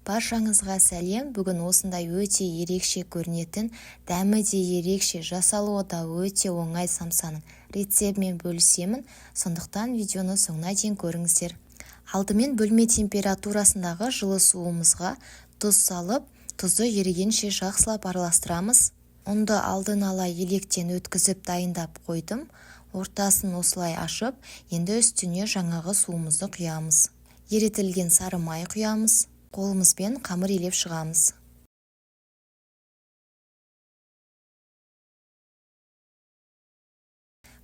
Баршаңызға сәлем! Бүгін осындай өте ерекше көрінетін, дәмі де ерекше, жасалуы да өте оңай самсаның рецептімен бөлісемін. Сондықтан видеоны соңына дейін көріңіздер. Алдымен бөлме температурасындағы жылы суымызға тұз салып, тұзды ерігенше жақсылап араластырамыз. Ұнды алдын ала електен өткізіп дайындап қойдым. Ортасын осылай ашып, енді үстіне жаңағы суымызды құямыз. Ерітілген сары май құямыз. Қолымызбен қамыр илеп шығамыз.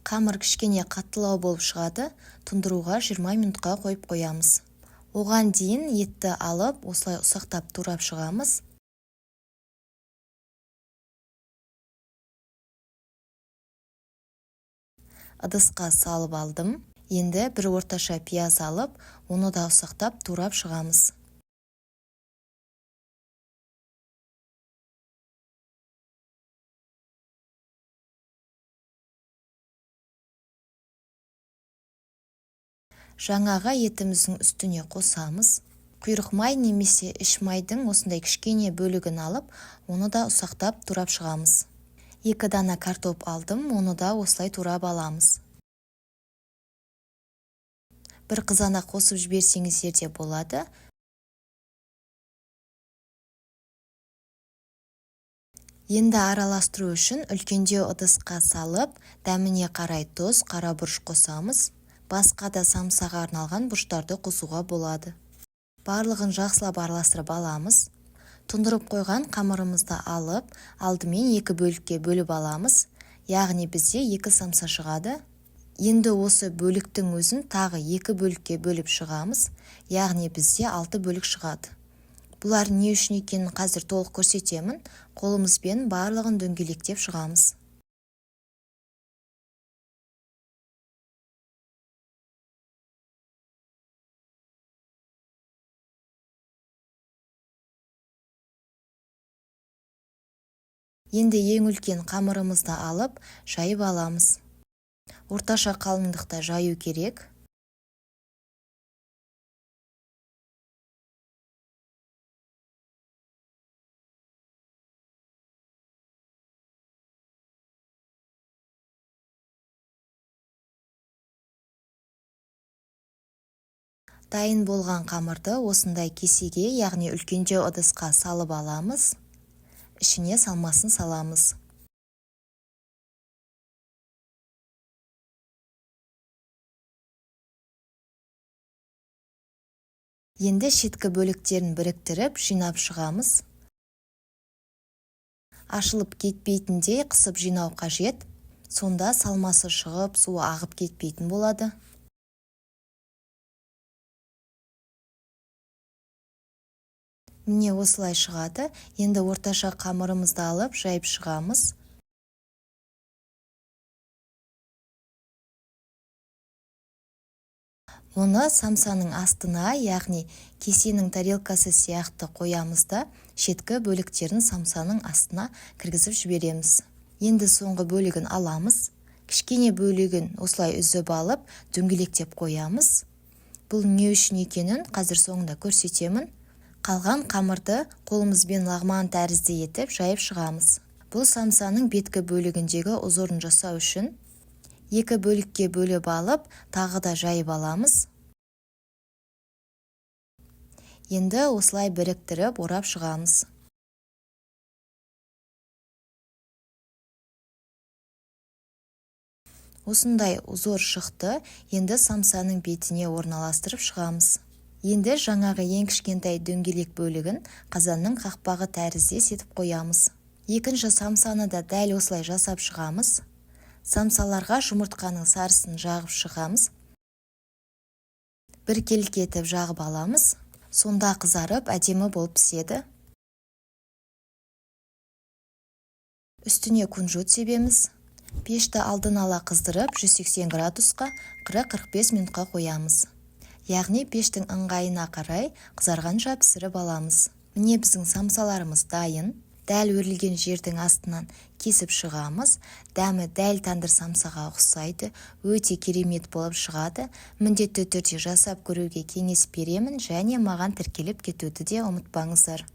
Қамыр кішкене қаттылау болып шығады, тұндыруға 20 минутқа қойып қоямыз. Оған дейін етті алып, осылай ұсақтап турап шығамыз. Ыдысқа салып алдым. Енді бір орташа пияз алып, оны да ұсақтап турап шығамыз. Жаңағы етіміздің үстіне қосамыз. Құйрық май немесе іш майдың осындай кішкене бөлігін алып, оны да ұсақтап турап шығамыз. 2 дана картоп алдым, оны да осылай турап аламыз. Бір қызанақ қосып жіберсеңіздер де болады. Енді араластыру үшін үлкендеу ыдысқа салып, дәміне қарай тұз, қара бұрыш қосамыз. Басқа да самсаға арналған бұрыштарды қосуға болады. Барлығын жақсылап араластырып аламыз. Тұндырып қойған қамырымызды алып, алдымен 2 бөлікке бөліп аламыз. Яғни бізде 2 самса шығады. Енді осы бөліктің өзін тағы 2 бөлікке бөліп шығамыз. Яғни бізде 6 бөлік шығады. Бұлар не үшін екенін қазір толық көрсетемін. Қолымызбен барлығын дөңгелектеп шығамыз. Енді ең үлкен қамырымызды алып, жайып аламыз. Орташа қалыңдықта жаю керек. Дайын болған қамырды осындай кесеге, яғни үлкендеу ыдысқа салып аламыз. Ішіне салмасын саламыз. Енді шеткі бөліктерін біріктіріп, жинап шығамыз. Ашылып кетпейтіндей қысып жинау қажет. Сонда салмасы шығып, суы ағып кетпейтін болады. Міне осылай шығады. Енді орташа қамырымызды алып, жайып шығамыз. Оны самсаның астына, яғни кесенің тарелкасы сияқты қоямыз да, шеткі бөліктерін самсаның астына кіргізіп жібереміз. Енді соңғы бөлігін аламыз. Кішкене бөлігін осылай үзіп алып, дөңгелектеп қоямыз. Бұл не үшін екенін қазір соңында көрсетемін. Қалған қамырды қолымызбен лағман тәрізді етіп жайып шығамыз. Бұл самсаның беткі бөлігіндегі узорын жасау үшін 2 бөлікке бөліп алып, тағы да жайып аламыз. Енді осылай біріктіріп орап шығамыз. Осындай узор шықты. Енді самсаның бетіне орналастырып шығамыз. Енді жаңағы ең кішкентай дөңгелек бөлігін қазанның қақпағы тәріздес етіп қоямыз. Екінші самсаны да дәл осылай жасап шығамыз. Самсаларға жұмыртқаның сарысын жағып шығамыз. Біркелкі етіп жағып аламыз. Сонда қызарып, әдемі болып піседі. Үстіне кунжут себеміз. Пешті алдын ала қыздырып, 180 градусқа 40-45 минутқа қоямыз. Яғни пештің ыңғайына қарай қызарғанша пісіріп аламыз. Міне біздің самсаларымыз дайын. Дәл өрілген жердің астынан кесіп шығамыз. Дәмі дәл тандыр самсаға ұқсайды, өте керемет болып шығады. Міндетті түрде жасап көруге кеңес беремін және маған тіркеліп кетуді де ұмытпаңыздар.